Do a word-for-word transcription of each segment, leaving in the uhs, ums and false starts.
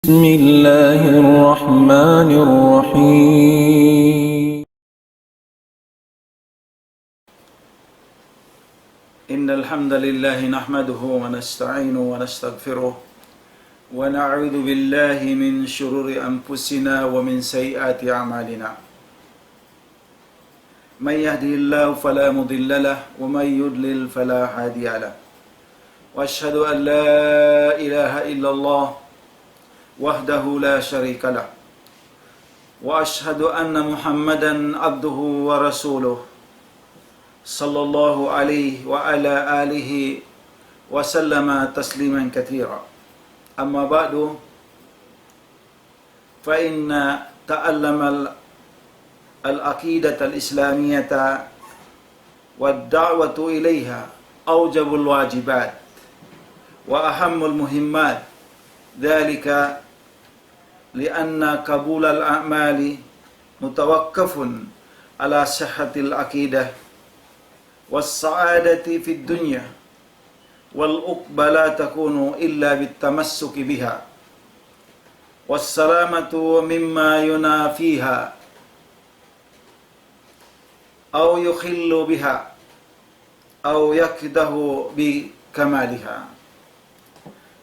بسم الله الرحمن الرحيم. إن الحمد لله نحمده ونستعينه ونستغفره، ونعوذ بالله من شرور أنفسنا ومن سيئات أعمالنا. من يهده الله فلا مضل له، ومن يضلل فلا هادي له. وأشهد أن لا إله إلا الله وحده لا شريك له، وأشهد أن محمدا عبده ورسوله، صلى الله عليه وعلى آله وسلم تسليما كثيرا. أما بعد، فإن تعلم ال-، العقيدة الإسلامية والدعوة إليها أوجب الواجبات وأهم المهمات، ذلك لأن قبول الأعمال متوقف على صحة العقيدة، والسعادة في الدنيا والعقبى لا تكون إلا بالتمسك بها، والسلامة مما ينافيها أو يخل بها أو يقدح بكمالها.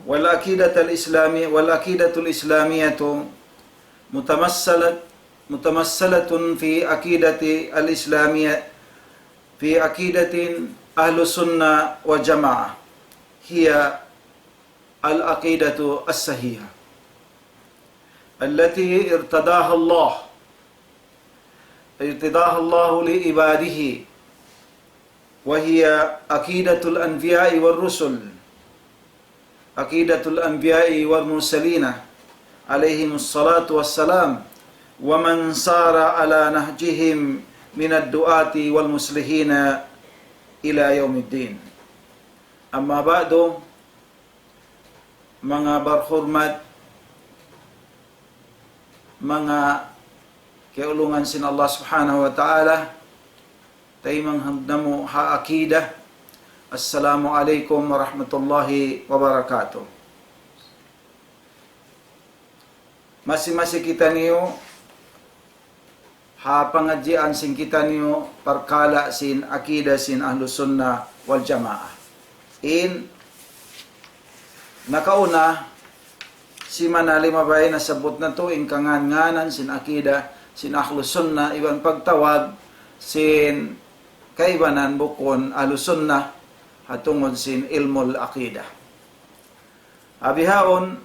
والعقيدة الإسلامية، والعقيدة الإسلامية متمثلة، متمثلة في عقيدة الإسلامية، في عقيدة أهل السنة والجماعة، هي العقيدة الصحيحة التي ارتضاها الله، ارتضاها الله لعباده، وهي عقيدة الأنبياء والرسل، عقيدة الأنبياء والمرسلين عليهم الصلاة والسلام، ومن سار على نهجهم من الدعاة والمصلحين إلى يوم الدين. أما بعد، manga barhurmat, manga kiyaulungan sin Allah Subhanahu wa Ta'ala, taymanghud namu' ha akida. Assalamu alaykum warahmatullahi wabarakatuh. Masi-masi kitaniyu ha pangadjian sin kitaniyu parkala' sin akida sin Ahlus Sunnah wal Jamaah. In nakauna, simana limabay nasabbut natu' in kangān-ngānan sin akida sin Ahlus Sunnah iban pagtawag sin kaibanan bukun Ahlus Sunnah ha tungud sin ilmul akida. Ha bihaun,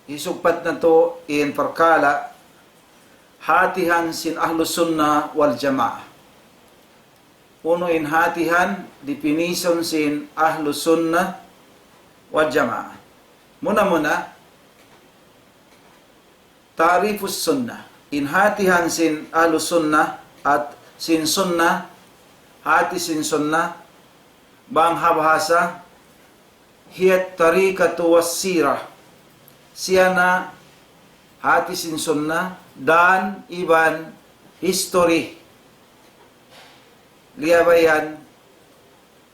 hisugpat natu' in parkala' hātihan sin Ahlus Sunnah wal Jamaah. Unu in hātihan, definition sin Ahlus Sunnah wal Jamaah. Muna-muna, ta'rifus sunnah. In hātihan sin Ahlus Sunnah at sin sunnah, hāti sin sunnah, bang ha bahasa, هي الطريقة والسيرة. Siya na hāti sin sunnah, dan iban history. Liyabayan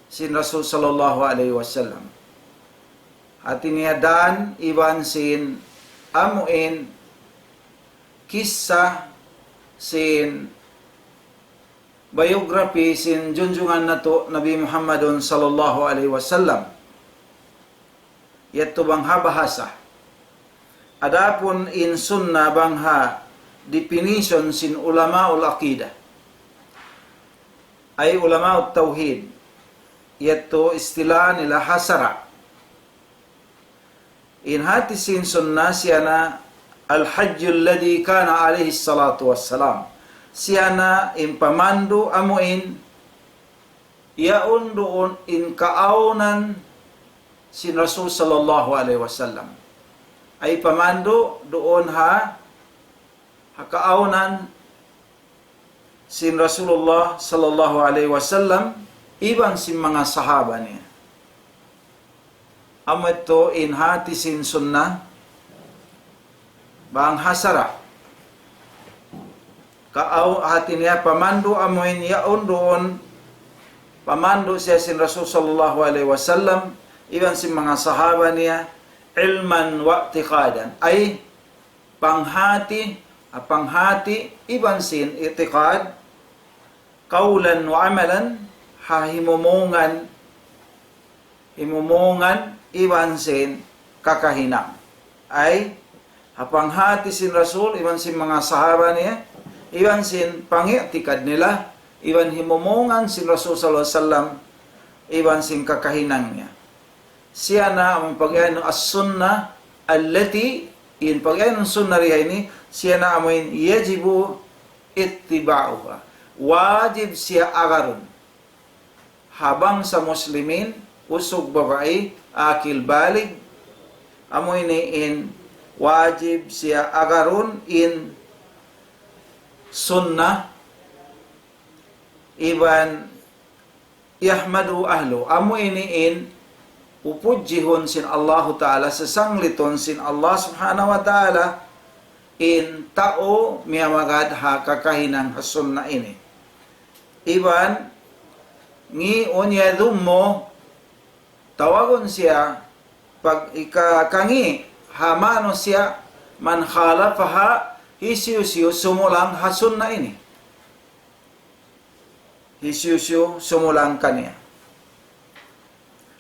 sin Rasul sallallahu alayhi wasallam. Hāti niya dan iban sin amuin kissa sin biography sin junjungan natu' Nabi Muhammadun sallallahu alayhi wasallam. Yadtu bang ha bahasa. Adapun in sunnah bang ha definition sin ulamaul aqidah, ay ulamaut tawhid, yadtu istilah nila ha sara'. In hāti sin sunnah siya na الحج الذي كان عليه الصلاة والسلام. Siya na in pamandu' amuin yaun duun in kaawnan sin Rasul sallallahu alayhi wasallam. Ay pamandu' duun ha, ha kaawnan sin Rasulullah sallallahu alayhi wasallam iban sin manga sahaba niya. Amu yadtu in hāti sin sunnah bang ha sara'. Kaaw-, hāti niya pamandu' amuin yaun duun pamandu' siya sin Rasul sallallahu alayhi wasallam iban sin manga sahaba niya, علما واعتقادا. Ay panghati, ha panghati, iban sin i'tiqad, qawlan wa amalan, ha himumungan, himumungan, iban sin kakahinang. Ay, ha panghati sin Rasul, iban sin manga sahaba niya, iban sin pangi'tikad nila, iban himumungan sin Rasul sallallahu alayhi wasallam, iban sin kakahinang niya. Siya na amu in pag-iyanun as-sunnah allati, in pag-iyanun sunnah riya ini, siya na amu in yajibu ittiba'uha. Wajib siya agarun. Ha bangsa Muslimin, usug babai, akil balig, amu ini in wajib siya agarun in sunnah, iban yahmadu ahlu. Amu ini in pupudjihun sin Allahu Ta'ala, sasanglitun sin Allah Subhanahu wa Ta'ala, in tau miyamagad ha kakahinang ha sunnah ini. Iban ngi unya dummo, tawagun siya pag ika-, kangi ha manusiya', man khalafaha, hisiyu-siyu sumulang ha sunnah ini. Hisiyu-siyu sumulang kaniya.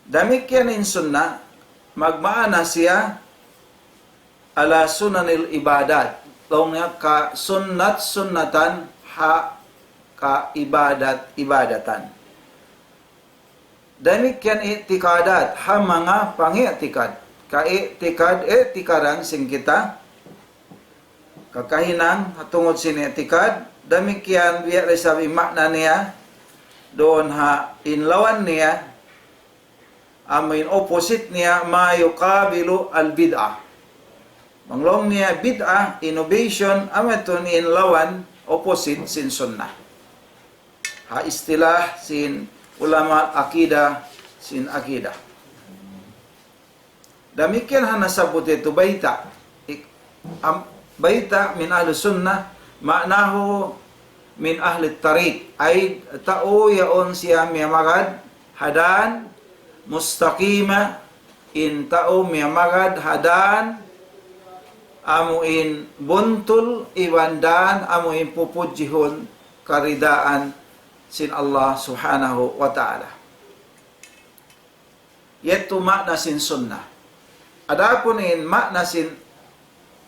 Damikkiyan in sunnah, magmaana siya ala sunanil ibadat. Laung niya kasunnat-sunnatan ha kaibadat-ibadatan. Damikkiyan i'tikadat, ha manga pangi'tikad. Ka i'tikad, i'tikadan sin kita, kakahinang, ha tungud sin i'tikad, damikkiyan biya' da isab in ma'na niya, duun ha in lawan niya, amu in opposite niya, ma yuqabilu al-bid'ah. Bang laung niya bid'ah, innovation, amu yadtu in lawan, opposite sin sunnah. Ha istilah sin ulama aqidah, sin aqidah. Damikkiyan ha nasabbut yadtu bayta'. Ik-, am-, bayta' min ahli sunnah, ma'nahu min ahli tariq. Ay tau yaun siya miyamagad ha dan mustaqima, in tau miyamagad ha dan amu in buntul iban dan amu in pupudjihun karidaan sin Allah Subhanahu wa Ta'ala. Yadtu ma'na sin sunnah. Adapun in ma'na sin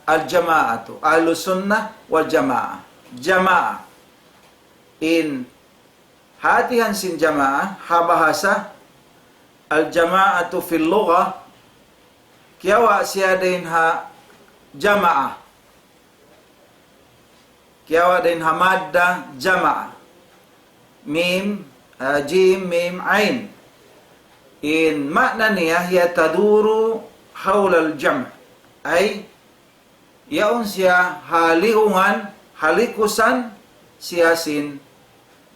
al-jama'atu, ahlu sunnah wal jama'ah. Jama'ah. In hatihan sin jama'ah, ha bahasa, al-jama'atu fil lughah, kiyawa' siya dayn ha jama'ah. Kiyawa' dayn ha madda jama'a. Mim, ah, jim, mim, ain. In ma'na niya, hiya taduru hawlal jam'. Ay, yaun siya ha liyungan, ha likusan siya sin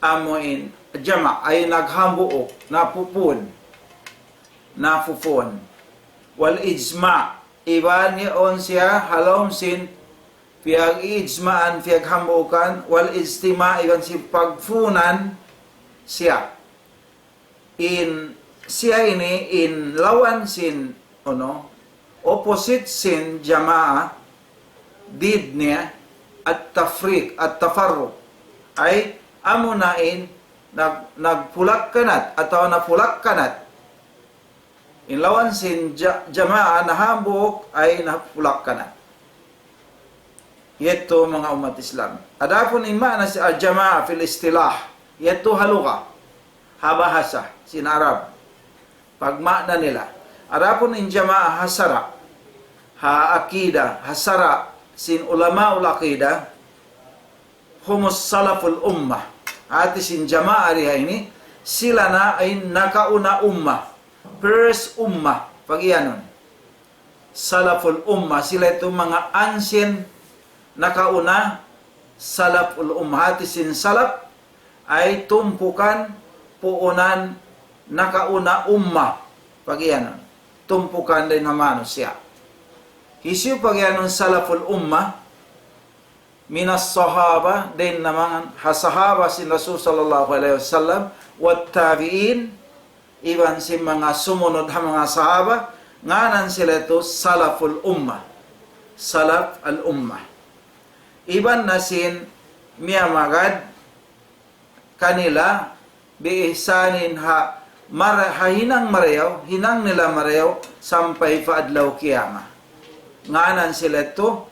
amu in jama', ay naghambuuk, napupun, napupun. Wal ijma', iban yaun siya ha lawm sin piyag-ijma'an, piyaghambuukan, wal ijtima', iban sin pagpunan siya. In siya ini in lawan sin, unu, opposite sin jamaah, did niya, at-tafriq, at-tafarruq. Ay, amuna in nag-, nagpulakkanat atawa napulakkanat. In lawan sin ja-, jamaah nahambuuk ay napulakkanat. Yadtu manga ummat Islam. Adapun in ma'na sin al-jamaah fil istilah, yadtu ha lugha, ha bahasa sin Arab, pagma'na nila. Adapun in jamaah ha sara', ha akida, ha sara' sin ulamaul akida, humus salaful ummah. Hati sin jamaah diha ini, sila na in nakauna ummah. First ummah, pag-iyanun. Salaful ummah, sila yadtu manga ancient nakauna, salaful ummah. Hati sin salaf, ay tumpukan, puunan, nakauna ummah. Pag-iyanun. Tumpukan dayn ha manusiya'. Hisiyu pag-iyanun salaful ummah, minas sahaba, dayn ha manga sahaba sin Rasul sallallahu alayhi wasallam, wat tabi'in, iban sin manga sumunud ha manga sahaba, ngānan sila yadtu salaful ummah. salaf al-ummah. Iban na sin miyamagad kanila bi ihsanin ha mar-, ha hinang marayaw, hinang nila marayaw sampay pa adlaw qiyamah. Ngānan sila yadtu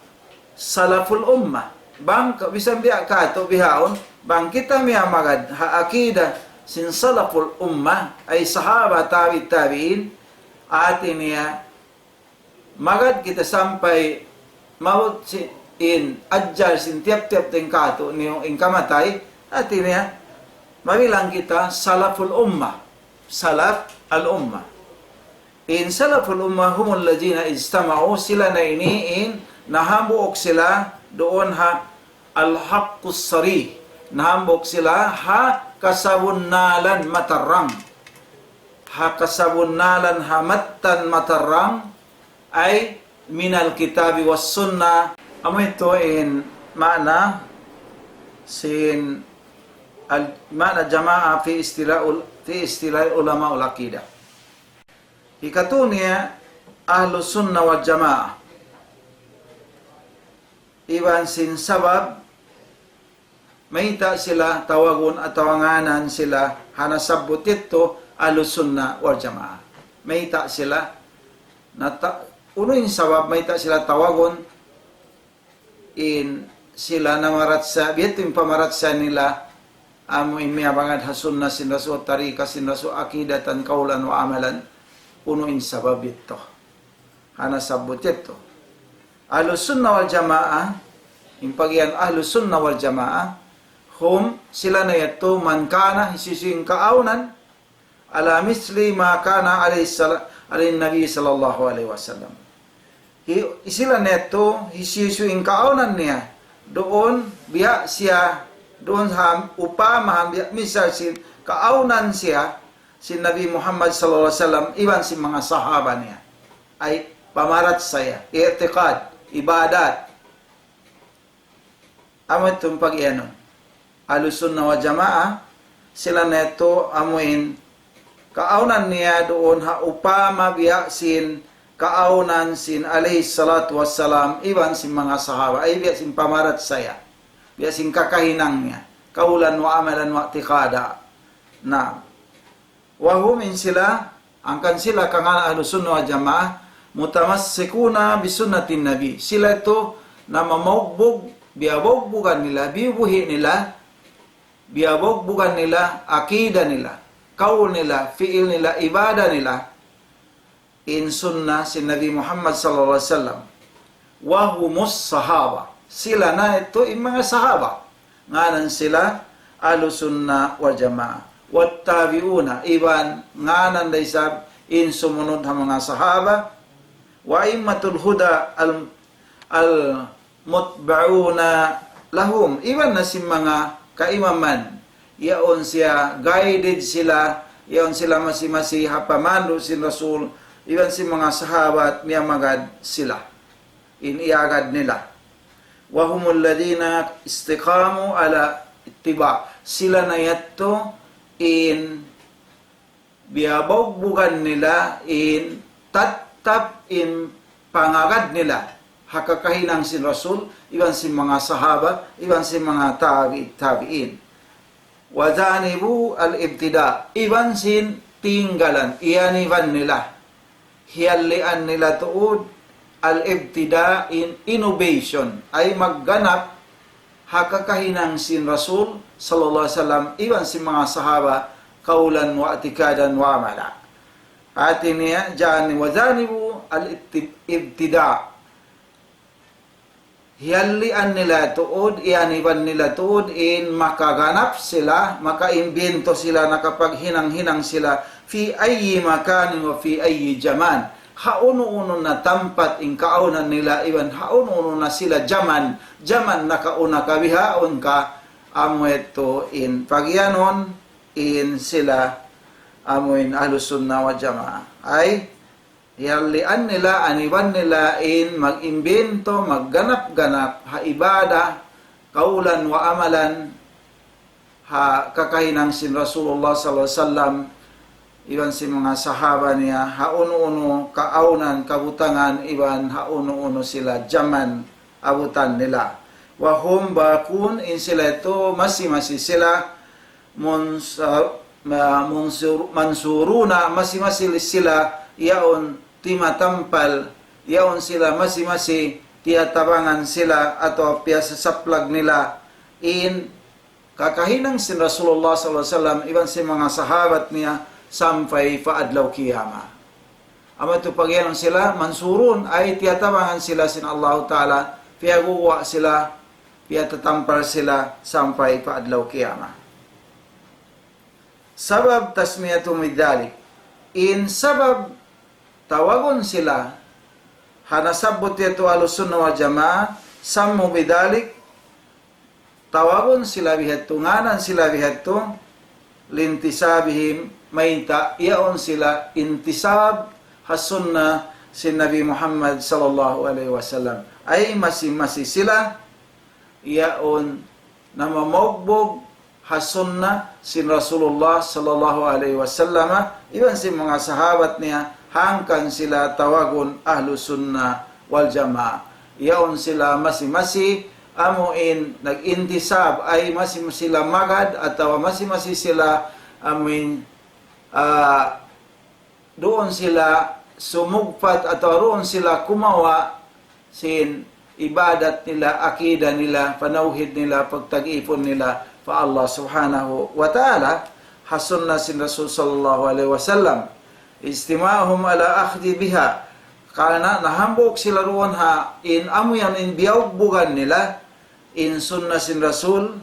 salaful ummah. Bang ka-, bisan biya' katu' bihaun, bang kita miyamagad ha akida sin salaful ummah, ay sahaba, tabi' tabi'in, hāti niya magad kita sampay maabut sin ajal sin tiyap-tiyap dayn kātu' niyu in kamatay, hāti niya mabilang kita salaful ummah, salaf al-ummah. In salaful ummah humul ladhina ijtama'u, sila na ini in nahambuuk sila duun ha al-haqqus sarih, nahambuuk sila ha kasabunnalan matarrang. Ha kasabunnalan ha mattan matarrang, ay minal kitabi was sunnah. Amu yadtu in maana sin al-, maana jamaah fi istilah ul-, fi istilah ulama ul-aqidah. Hikatu niya ahlus sunnah wal jamaah. Iban sin sabab mayta' sila tawagun atawa ngānan sila ha nasabbut yadtu ahlus sunnah wal jamaah. Mayta' sila nata-, unu in sabab mayta' sila tawagun in sila namarachaya, biya' ha yadtu in pamarachaya nila amu in miyamagad ha sunnah sin Rasul, tariqa sin Rasul, aqidatan, qawlan wa amalan. Unu in sabab yadtu ha nasabbut yadtu. Ahlus sunnah wal jamaah, in pagiyan ahlus sunnah wal jamaah, hum, sila na yadtu, man kana, hisiyu-siyu in kaawnan, ala misli ma kana alayhi sala-, alayhi nabi sallallahu alayhi wasallam. Hi-, sila na yadtu, hisiyu-siyu in kaawnan niya, duun biya' siya, duun ha upama, ha biya' misal sin kaawnan siya, sin Nabi Muhammad sallallahu alayhi wasallam, iban sin manga sahaba niya. Ay pamarachaya, i'tiqad, ibadat. Amu yadtu in pagiyanun. Ahlus sunnah wal jamaah, sila na yadtu amu in kaawnan niya duun ha upama biya' sin kaawnan sin alayhi salatu wassalam, iban sin manga sahaba, ay biya' sin pamarachaya, biya' sin kakahinang niya, qawlan wa amalan wa i'tiqada. Na, wa hum, in sila, hangkan sila kangānan ahlus sunnah wal jamaah, mutamassikuna bi sunnatin nabi. Sila yadtu namamaugbug, biyabugbugan nila, biyubuhi' nila, biyabugbugan nila, akida nila, kaul nila, fiil nila, ibada nila, in sunnah sin Nabi Muhammad sallallahu alayhi wasallam. Wa humus sahaba. Sila na yadtu in manga sahaba. Ngānan sila ahlus sunnah wal jamaah. Wat tabi'una, iban ngānan da isab in sumunud ha manga sahaba. Wa a'immatul huda al-, al-mutba'una lahum. Iban na sin manga kaimaman. Yaun siya guided sila, yaun sila masi-masi ha pamandu' sin Rasul, iban sin manga sahabat miyamagad sila. In iyagad nila. Wa humul ladhina istiqamu ala ittiba'. Sila na yadtu in biyabugbugan nila in tattap in pangagad nila ha kakahinang sin Rasul, iban sin manga sahaba, iban sin manga tabi' tabi'in. Wa janibu al-ibtida', iban sin tinggalan, iyaniban nila. Hiyallian nila tuud al-ibtida', in innovation, ay magganap ha kakahinang sin Rasul sallallahu alayhi wasallam, iban sin manga sahaba, qawlan wa i'tikadan wa amala. Hāti niya, jani-, wa janibu al-ibti-, ibtida'. Hiyallian nila tuud, iyaniban nila tuud, in makaganap sila, makaimbento sila, nakapaghinang-hinang sila, fi ayyi makanin wa fi ayyi jaman. Ha unu-unu na tampat in kaawnan nila, iban ha unu-unu na sila jaman, jaman nakauna ka bihaun ka, amu yadtu in pagiyanun, in sila, amu in ahlus sunnah wal jamaah. Ay, hiyallian nila, aniban nila in mag-imbento, magganap-ganap, ha ibadah, qawlan wa amalan, ha kakahinang sin Rasulullah sallallahu alayhi wasallam, iban sin manga sahaba niya, ha unu-unu kaawnan, kabutangan, iban ha unu-unu sila jaman abutan nila. وهم باقون, in sila yadtu masi-masi sila, منص-, ma-, منصور-, منصورون, masi-masi sila yaun timatampal, yaun sila masi-masi tiyatabangan sila atawa piyasasaplag nila in kakahinang sin Rasulullah sallallahu alayhi wasallam iban sin manga sahabat niya sampay pa adlaw qiyamah. Amu yadtu pag-iyanun sila منصورون, ay tiyatabangan sila sin Allahu Ta'ala, piyaguwa' sila, piyatatampal sila sampay pa adlaw qiyamah. سبب تسميتهم بذلك. In sabab tawagun sila, ha nasabbut yadtu Ahlus Sunnah wal Jamaah, سموا بذلك, tawagun sila bihadtu, ngānan sila bihadtu, لانتسابهم, mayta' yaun sila intisab ha sunnah sin Nabi Muhammad sallallahu alayhi wasallam. Ay masi-masi sila yaun namamaugbug ha sunnah sin Rasulullah sallallahu alayhi wasallam, iban sin manga sahabat niya, hangkan sila tawagun Ahlus Sunnah wal Jamaah. Yaun sila masi-masi, amu in nag-intisab, ay masi-masi sila magad, atawa masi-masi sila amu in, ah, duun sila sumugpat atawa duun sila kumawa' sin ibadat nila, akida nila, panawhid nila, pagtag-ipun nila pa Allah Subhanahu wa Ta'ala, ha sunnah sin Rasul sallallahu alayhi wasallam. اجتماعهم على الأخذ بها. Karna' nahambuuk sila duun ha in amu yan in biyaugbugan nila, in sunnah sin Rasul,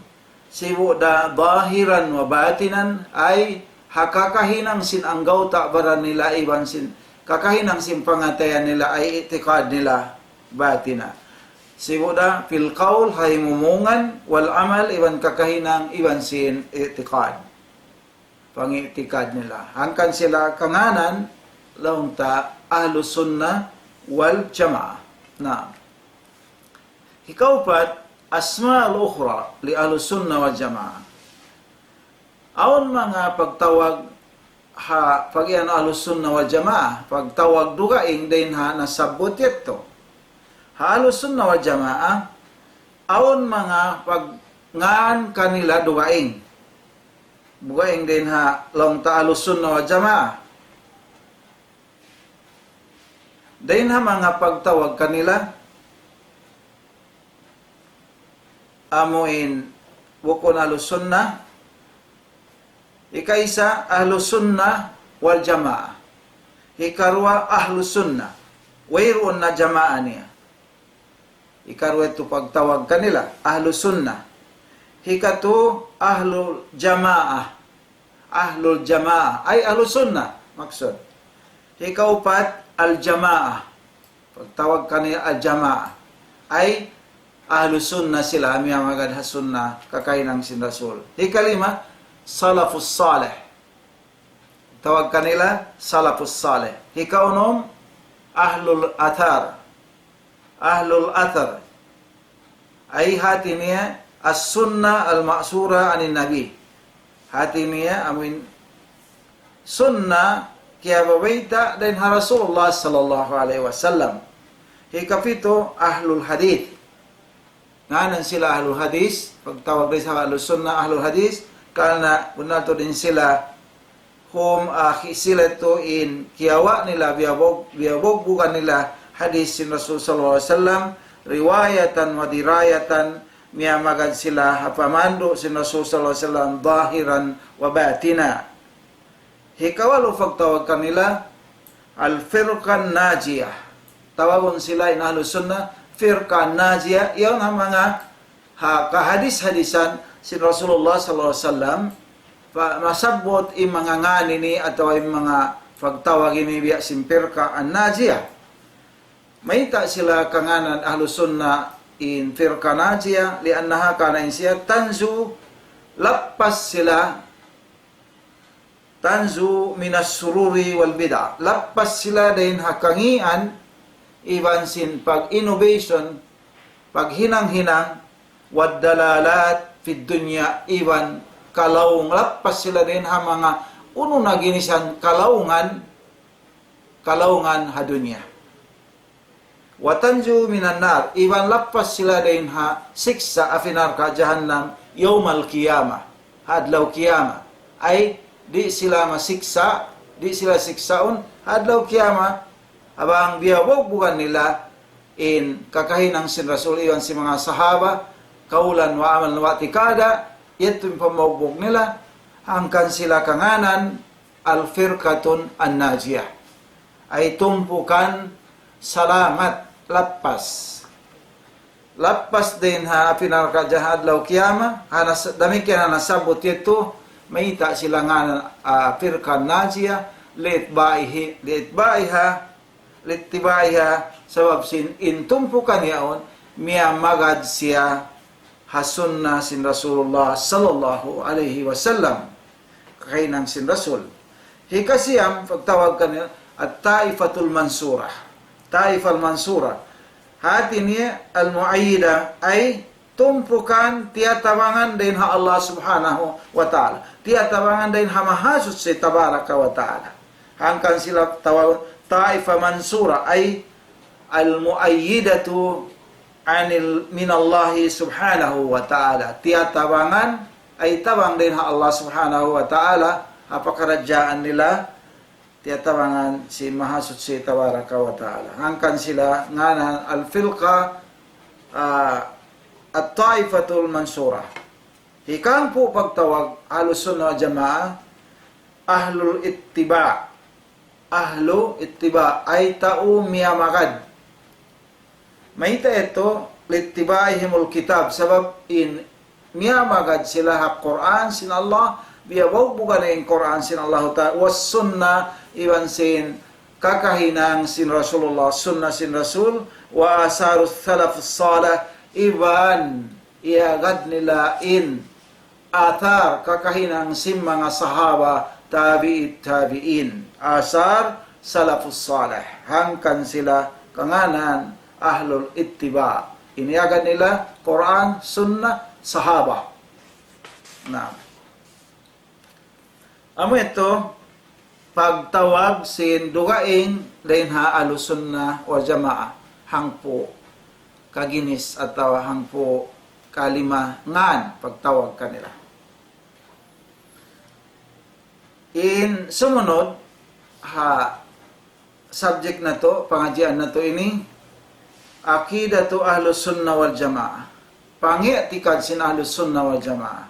sibu' da ظاهرا وباطنا, ay ha kakahinang sin anggawta' baran nila iban sin kakahinang sin pangatayan nila, ay i'tiqad nila, batina. Sibu' da في القول, ha himumungan, والعمل, iban kakahinang, iban sin i'tiqad, pang'i'tikad nila. Hangkan sila kangānan laung ta Ahlus Sunnah wal Jamaah. Na. Hikaupat, أسماء أخرى لأهل السنة والجماعة. Awn manga pagtawag ha pag-iyan Ahlus Sunnah wal Jamaah, pagtawag dugaing dayn ha nasabbut yadtu. Ha Ahlus Sunnah wal Jamaah, awn manga pagngān kanila dugaing. Dugaing dayn ha laung ta Ahlus Sunnah wal Jamaah. Dayn ha manga pagtawag kanila, amu in bukun Ahlus Sunnah, hikaisa Ahlus Sunnah wal Jamaah, hikaruwa Ahlus Sunnah, wayruun na Jamaah niya. Hikaruwa yadtu pagtawag kanila, Ahlus Sunnah. Hikatu, Ahlul Jamaah. Ahlul Jamaah. Ay Ahlus Sunnah, maksud. Hikaupat, Al-Jamaah. Pagtawag kanila Al-Jamaah. Ay Ahlus Sunnah sila, miyamagad ha sunnah, kakahinang sin Rasul. Hikalima, Salafus Salih. Tawag kanila Salafus Salih. Hikaunum, Ahlul Athar. Ahlul Athar. Ay hati niya السنة المأثورة عن النبي. Hati niya amuin sunnah kiyabayta' dayn ha Rasulullah sallallahu alayhi wasallam. Hikapitu, Ahlul Hadith. Ngānan sila Ahlul Hadith, pagtawag dayn ha Ahlus Sunnah Ahlul Hadith, karna' bunnal tuud in sila hum, ah, ki-, sila tuud in kiyawa' nila, biyabug-, biyabugbugan nila hadith sin Rasul sallallahu alayhi wasallam, رواية ودراية, miyamagad sila ha pamandu' sin Rasul sallallahu alayhi wasallam, ظاهرا وباطنا. Hikawalu pagtawag kanila, Al-Firqa Najiyah. Tawagun sila in Ahlus Sunnah, Firqa Najiyah, yaun ha manga ha kahadis-hadisan sin Rasulullah sallallahu alayhi wasallam, pa-, masabbut in manga ngān ini atawa in manga pagtawag ini biya' sin Firqa An-Najiyah. Mayta' sila kangānan Ahlus Sunnah in Firqa Najiyah, لأنها, karna' in siya, تنزه, lappas sila, تنزه من الشرور والبدع. Lappas sila dayn ha kangīan, iban sin pag-innovation, paghinang-hinang, والضلالات في الدنيا, iban kalaung, lappas sila dayn ha manga unu na ginisan kalaungan, kalaungan ha dunya. وتنجو من النار, iban lappas sila dayn ha siksa' api narka' jahannam, يوم القيامة, ha adlaw kiyama. Ay, di' sila masiksa', di' sila siksaun, ha adlaw kiyama, bang biya' bugbugan nila in kakahinang sin Rasul iban sin manga sahaba, قولا وعملا واعتقادا, yadtu in pambugbug nila, hangkan sila kangānan الفرقة الناجية. Ay tumpukan salamat, lappas. Lappas dayn ha api narka' jahannam ha adlaw kiyama, ha nas-, damikkiyan ha nasabbut yadtu, mayta' sila ngānan, ah, firqa najiya, لاتباعه، لاتباعها، لاتباعها, sabab sin in tumpukan yaun, miyamagad siya ha sunnah sin Rasulullah sallallahu alayhi wasallam. Kakahinang sin Rasul. Hikasiyam, pagtawag kaniya, الطائفة المنصورة. Ta'ifa al-Mansura. Hāti niya, al-mu'ayyida, ay tumpukan tiyatabangan dayn ha Allah Subhanahu wa Ta'ala. Tiyatabangan dayn ha Mahasuchi Tabaraka wa Ta'ala. Hangkan sila tawag ta'ifa mansura, ay al-mu'ayyidatu anil, minallahi subhanahu wa ta'ala. Tiyatabangan, ay tabang dayn ha Allah subhanahu wa ta'ala, ha pakaradjaan nila, tiyatabangan sin Mahasuchi Tabaraka wa Ta'ala. Hangkan sila ngānan al-firqa, ah, at-ta'ifatul mansura. Hikahangpu' pagtawag Ahlus Sunnah wal Jamaah, ahlul ittiba'. Ahlu ittiba', ay tau miyamagad. Mayta' yadtu? Littiba'ihimul kitab, sabab in miyamagad sila ha Qur'an sin Allah, biya' baubugan in Qur'an sin Allah Ta'ala, was sunnah, iban sin kakahinang sin Rasulullah, sunnah sin Rasul, wa asarus salafus salih, iban iyagad nila in athar, kakahinang sin manga sahaba, tabi'it tabi'in, asar salafus salih. Hangkan sila kangānan ahlul ittiba'. Ini agad nila Qur'an, sunnah, sahaba. Na. Amu yadtu, pagtawag sin dugaing dayn ha Ahlus Sunnah wal Jamaah, hangpu' kaginis atawa hangpu' kalima ngān pagtawag kanila. In sumunud ha subject natu', pangadjian natu' ini, Aqidatu Ahlus Sunnah wal Jamaah. Pangi'tikad sin Ahlus Sunnah wal Jamaah.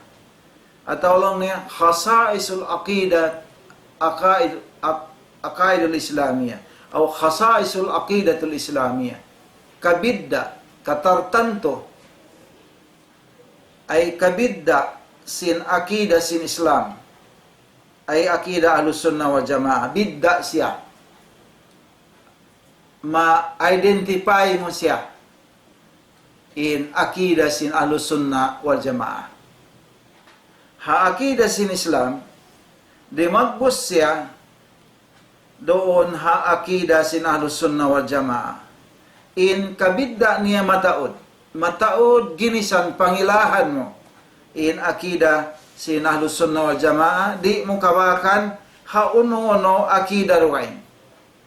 Atawa laung niya, khasa'isul aqidat, aqaid, aq-, aqaidul Islamiyah. Aw khasa'isul aqidatul Islamiyah. Kabidda', katartantu, ay kabidda' sin aqida sin Islam. Ay aqida Ahlus Sunnah wal Jamaah. Bidda' siya. Ma-identify mu siya in aqida sin Ahlus Sunnah wal Jamaah. Ha aqida sin Islam, dimagbus siya duun ha aqida sin Ahlus Sunnah wal Jamaah. In kabidda' niya mataud. Mataud ginisan pangilahan mu. In aqida sin Ahlus Sunnah wal Jamaah, di' mu kabakan ha unu-unu aqida dugaing.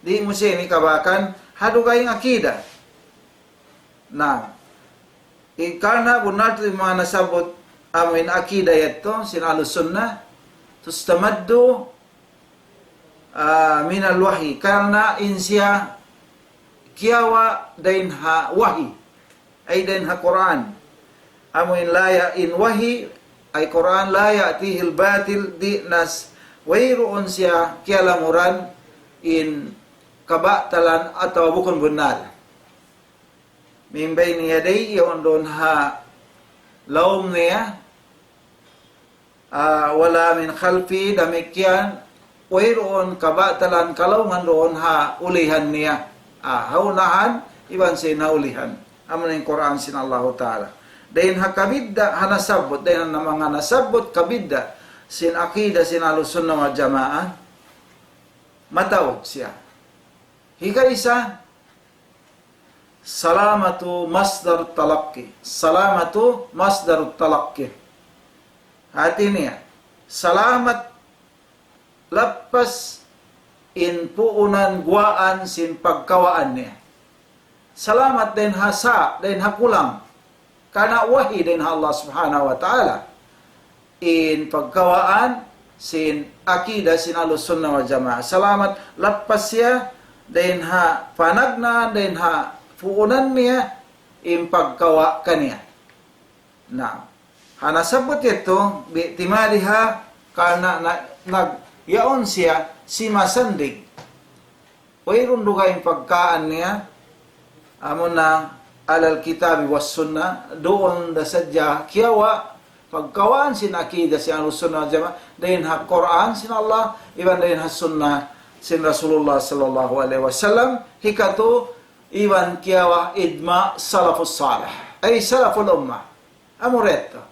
Di' mu siya ini kabakan ha dugaing aqida. Na, in karna' bunnal tuud in manga nasabbut amu in aqida yadtu, sin Ahlus Sunnah, tustamaddu, ah, minal wahyi. Karna' in siya kiyawa' dayn ha wahyi. Ay dayn ha Qur'an. Amu in la ya-, in wahyi, ay Qur'an, la ya'tihil batil, di' nas, wayruun siya kiyalamuran in kabatalan atawa bukun bunnal. Min bayni yadayhi, yaun duun ha lawm niya, ah, wala min khalfi, damikkiyan, wayruun kabatalan kalaungan duun ha ulihan niya. Ah, ha unahan, iban sin ha ulihan. Amu in Qur'an sin Allahu Ta'ala. Dayn ha kabidda', ha nasabbut, dayn ha manga nasabbut, kabidda', sin aqida, sin Ahlus Sunnah wal Jamaah, mataud siya. Hikaisa, salamatu masdar talaqqi. Salamatu masdar talaqqi. Hāti niya, salamat lappas in puunan guwaan sin pagkawaan niya. Salamat dayn ha sa, dayn ha kulang. Karna' wahi dayn ha Allah Subhanahu wa Ta'ala. In pagkawaan sin akida sin Ahlus Sunnah wal Jamaah. Salamat lappas siya dayn ha panagnaan, dayn ha puunan niya, in pagkawa' kaniya. Na, ha nasabbut yadtu, bi'timadiha, karna' na, nag, yaun siya, simasandig. Wayruun dugaing pagkaan niya, amuna alal kitabi was sunnah, duun da sadja kiyawa', pagkawaan sin akida sin Ahlus Sunnah wal Jamaah, dayn ha Qur'an sin Allah, iban dayn ha sunnah sin Rasulullah sallallahu alayhi wasallam, hikatu, iban kiyawa' ijma' salafus salih, ay salaful ummah. Amu ra yadtu.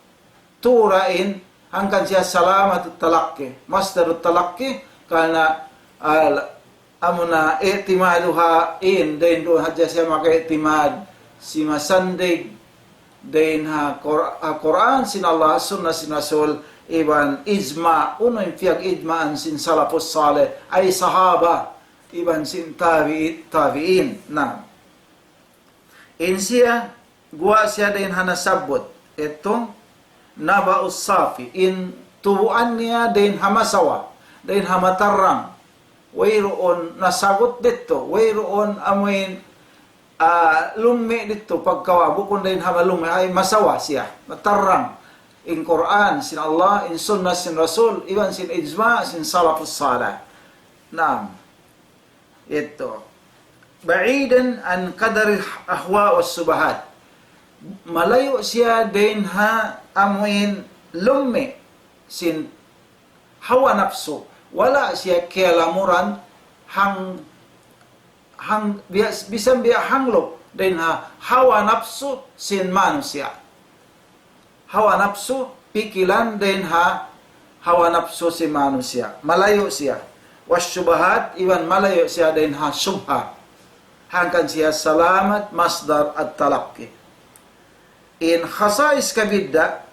Tura in, hangkan siya salamatut talakki, masdarut talakki, karna', al-, amuna i'timaduha in, dayn duun hadja siya maka-i'timad, simasandig, dayn ha Qur-, ha Qur'an sin Allah, sunnah sin Rasul, iban ijma', unu in piyag-ijma'an sin salafus salih, ay sahaba, iban sin tabi'i-, tabi'in. Na, in siya, guwa' siya dayn ha nasabbut. Yadtu, naba'us safi. In tubuan niya dayn ha masawa. Dayn ha matarrang. Wayruun nasagut didtu. Wayruun amuin, ah, lummi' didtu. Pagkawa' bukun dayn ha malummi'. Ay masawa siya. Matarrang. In Qur'an, sin Allah, in sunnah, sin Rasul, iban sin ijma', sin salafus salih. Naam. Yadtu. Ba'idan an qadaril ahwa was subahat. Malayu' siya dayn ha amuin lummi' sin hawa napsu. Wala' siya kiyalamuran hang, hang, biya', bisan biya' hanglup dayn ha hawa napsu sin manusiya'. Hawa napsu, pikilan dayn ha hawa napsu sin manusiya'. Malayu' siya. Was subahat, iban malayu' siya dayn ha subha. Hangkan siya salamat masdar at-talakki. In khasais kabidda',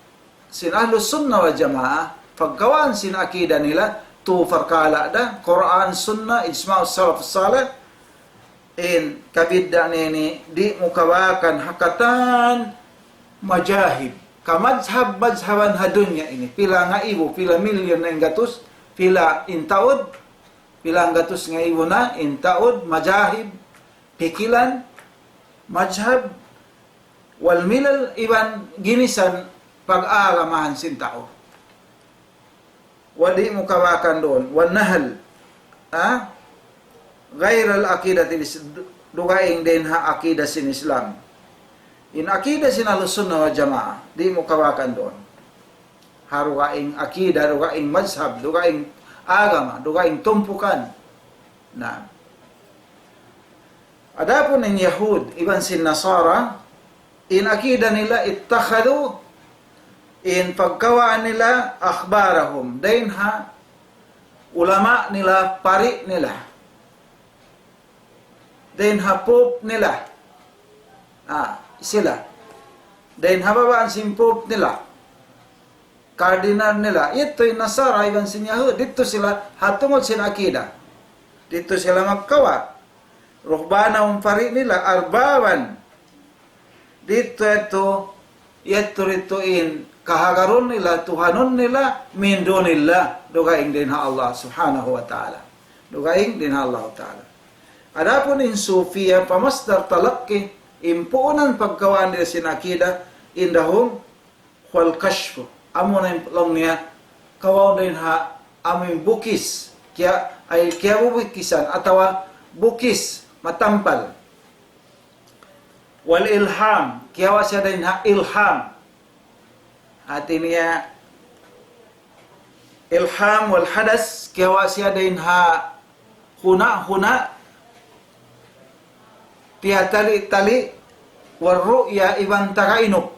sin Ahlus Sunnah wal Jamaah, pagkawaan sin akida nila, tu parkala' da, Qur'an, Sunnah, ijma' salafus salih, in kabidda' niya ini, di' mu kawakan ha katan madhahib. Kamadhab-madhaban ha dunya ini. Pila ngaibu, pila milyon na in gatus, pila in taud, pila nggatus ngaibu na in taud, madhahib, pikilan, madhab, wal milal iban ginisan pag-agamahan sin tau. Wa di' mu kawakan duun. Wan nahal. Ha? Ghairal aqidatil is-, dugaing dayn ha akida sin Islam. In akida sin Ahlus Sunnah wal Jamaah, di' mu kawakan duun. Ha dugaing akida, dugaing mazhab, dugaing agama, dugaing tumpukan. Na. Adapun in Yahud, iban sin Nasara, in akida nila ittakhadhu, in pagkawaan nila akhbarahum, dayn ha ulama nila, pari nila, dayn ha pope nila. Ah, sila. Dayn ha babaan sin pope nila. Cardinal nila. Yadtu in Nasara iban sin Yahud. Didtu sila ha tungud sin akida. Didtu sila magkawa'. Ruhbanahum, pari nila, arbaban. Didtu yadtu, yadtu didtu in kahagarun nila, tuhanun nila, min dunillah, dugaing dayn ha Allah Subhanahu wa Ta'ala. Dugaing dayn ha Allah Ta'ala. Adapun in Sufiya, pa masdar talakki, in puunan pagkawaan nila sin akida, indahum, wal kashf. Amuna in laung niya, kawaun dayn ha, amu in bukis, kiya, ay kiyabubukisan, atawa bukis, matampal. Wal ilham, kiyawa' siya dayn ha ilham. Hati niya, ilham wal hadas, kiyawa' siya dayn ha huna-huna, piyatali-tali, war ru'ya iban tagainup.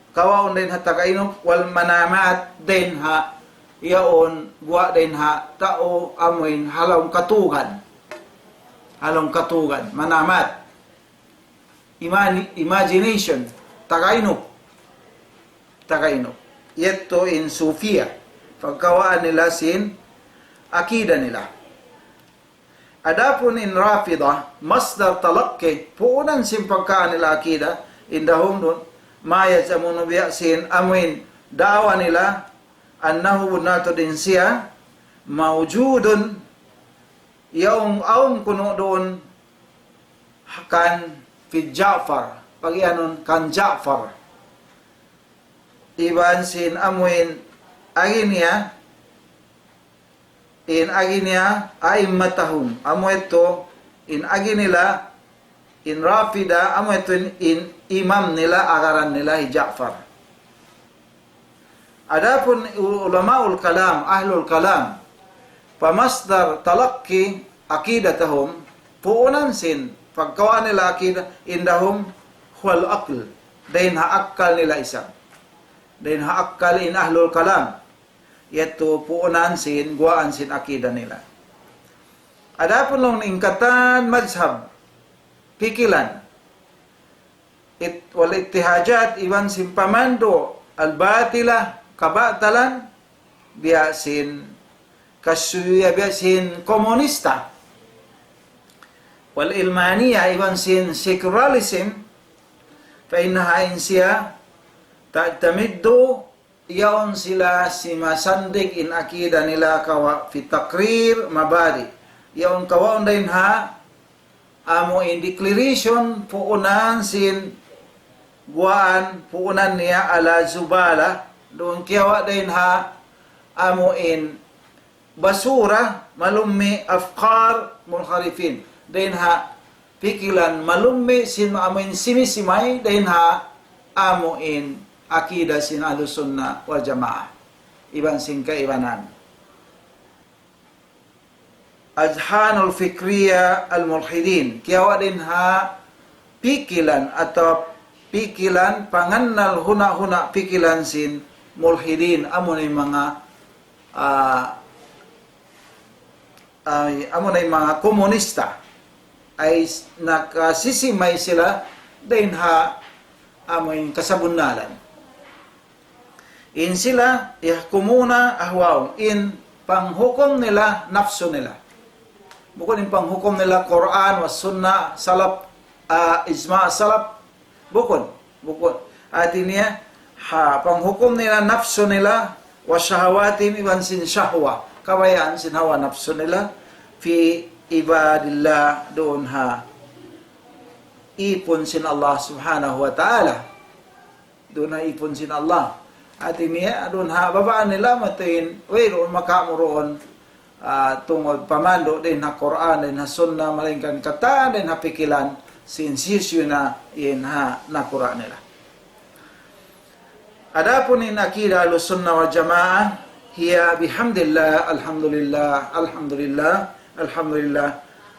Kawaun dayn ha tagainup, wal manamat dayn ha yaun guwa' dayn ha tau amuin ha lawm katugan. Ha lawm katugan, manamat. Imani-, imagination, tagainup. Tagainup. Yadtu in Sufiya. Pagkawaan nila sin akida nila. Adapun in Rafida, masdar talakki, puunan sin pagkawa' nila akida, indahum duun, ma yaz'umuna biya' sin amuin da'wa nila, annahu bunnal tuud in siya, mawjudun, yaun awn kunu' duun, kan fi Ja'far, pag-iyanun kan Ja'far. Iban sin amuin agi niya, in agi niya a'immatahum. Amu yadtu, in agi nila, in Rafida, amu yadtu in, in imam nila, agaran nila hi Ja'far. Adapun u-, ulamaul kalam, ahlul kalam, pamasdar talakki akidatahum, puunan sin pagkawa' nila akida, indahum huwal aql, dayn ha akkal nila isab. Dayn ha akkal in ahlul kalam. Yadtu puunan sin, guwaan sin akida nila. Adapun laung in katan mazhab, pikilan, it-, wal ittihajat, iban sin pamandu', al-batila, kabatalan, biya' sin kasuya, biya' sin komunista. Wal ilmaniya, iban sin secularism, fa innaha in siya ta'tamiddu, yaun sila simasandig in akida nila kawa' fi taqrir mabadi. Yaun kawaun dayn ha amu in declaration puunan sin guwaan, puunan niya ala zubala, duun kiyawa' dayn ha amu in basura, malummi' afkar munharifin. Dayn ha pikilan malummi' sin amu in simisimay, dayn ha amu in akida sin Ahlus Sunnah wal Jamaah. Iban sin kaibanan. Azhanul fikriya al-mulhidin. Kiyawa' dayn ha pikilan atawa pikilan pangannal huna'-huna' pikilan sin mulhidin. Amu na in manga, ah, ay, amu na in manga komunista. Ay s-, nakasisimay sila dayn ha amu in kasabunnalan. In sila, yahkumuna ahwa'ahum, in panghukum nila, nafsu nila. Bukun in panghukum nila Qur'an, was sunnah, salaf, ah, ijma' salaf. Bukun, bukun. Hati niya, ha, panghukum nila, nafsu nila, wa shahawatihim, iban sin shahwa. Kabayaan sin hawa nafsu nila, fi ibadillah, duun ha ipun sin Allah Subhanahu wa Ta'ala. Duun ha ipun sin Allah. Hati niya, duun ha babaan nila matayin, wayruun makamu' duun, ah, tungud pamandu' dayn ha Qur'an, dayn ha Sunnah, malaingkan katan dayn ha pikilan, sin hisiyu-siyu na in ha nakura' nila. Adapun in akida Ahlus Sunnah wal Jamaah, hiya bihamdillah, alhamdulillah, alhamdulillah, alhamdulillah,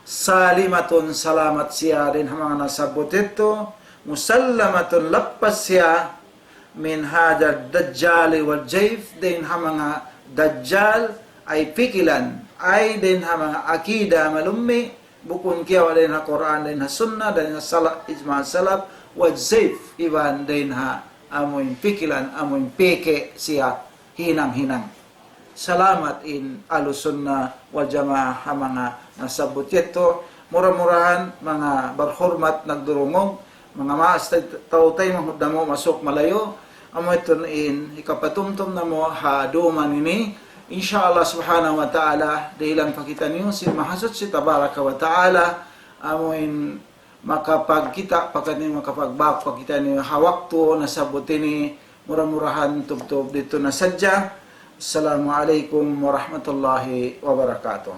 salimatun, salamat siya dayn ha manga nasabbut yadtu, musallamatun, lappas siya, min hadha dajjali wal jayf, dayn ha manga dajjal, ay pikilan, ay dayn ha manga akida malummi', bukun kiyawa' dayn ha Qur'an, dayn ha Sunnah, dayn ha sala-, ijma' salaf, wal jayf, iban dayn ha amuin pikilan, amuin peke siya hinang-hinang. Salamat in Ahlus Sunnah wal Jamaah ha manga nasabbut yadtu. Mura-murahan manga barhurmat nagdurungug, manga maas tay-, tau taymanghud namu' masuk malayu', amu yadtu in hikapatumtum namu' ha duman ini. Insha Allah Subhanahu wa Ta'ala, dihilan pa kitaniyu sin Mahasuchi Tabaraka wa Ta'ala, amuin makapagkita' pa kitaniyu, makapagbak pa kitaniyu ha waktu nasabbut ini. Mura-murahan tubtub didtu na sadja. Assalamu alaykum warahmatullahi wabarakatuh.